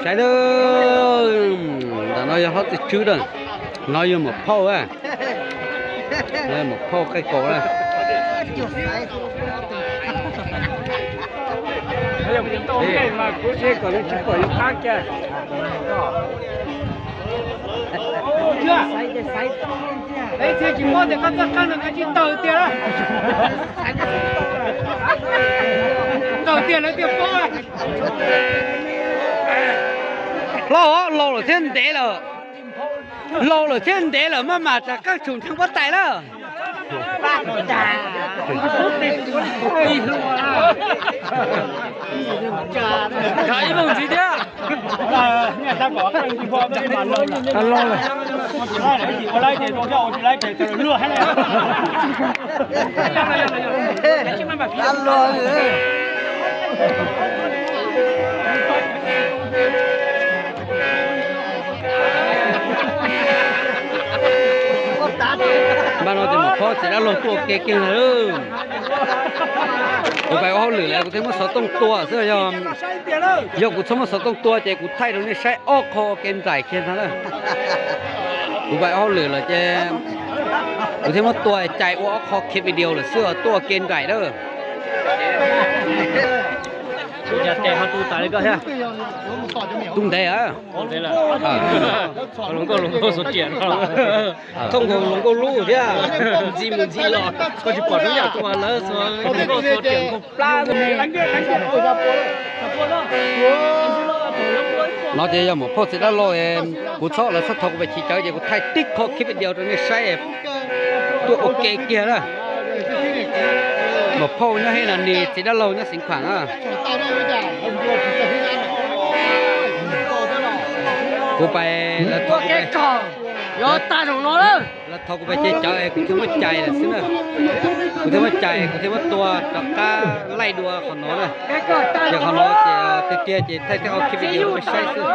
Saib lawm, ntawm no yog hlob Txiv Tswb na, no yog muam phauj a, no yog muam phauj qaij kaus na. Lawv tsis paub tias koj txoj qab no koj tsis taug tiag, taug tiag lawv thiaj paub. Hlob, laus lawm thiab ntev lawm, laus lawm thiab ntev lawm maj mam rov qab tshum nrheev huab tais na. Ib moo ntxiv thiab. Npaj no ces muam phauj txiv dab laug kuj ua ke kiag ntag. Kuv pais ua hauj lwm lawm kuv thiaj muab xov tooj tua xwb, yog kuv txhob muab xov tooj tua ces kuv thaij rau nej saib ob qho ua ke nraim kiag ntag na. Kuv pais ua hauj lwm lawm ces kuv thiaj muab tua cais ua ob qho khiav video lawm xwb, tuaj ua ke nraim na. Tub ntev a. Thooj nkaus hluas nkauj lub thiab, ntxiv mus ntxiv los koj tsis pom rau yam tuaj lawv nkaus plab. No ces yog muam phauj txiv dab laug, kuv txhob, lawv txhob thov kuv pais chiv cawv ces kuv thaij tib qho khiav video rau nej saib, tuaj ua ke kiag na. Muam phauj nyob Hej Nas Nis, txiv dab laug nyob Xeev Khuam na. Kuv pais, lawv thov kuv pais, lawv thov kuv pais chiv cawv es kuv thiaj muab cais lawm xwb na. Kuv thiaj muab cais, kuv thiaj muab tua rov qab laij dua qhov no na. Ces qhov no ces tiag tiag ces thaij tib qho khiav video rau nej saib xwb.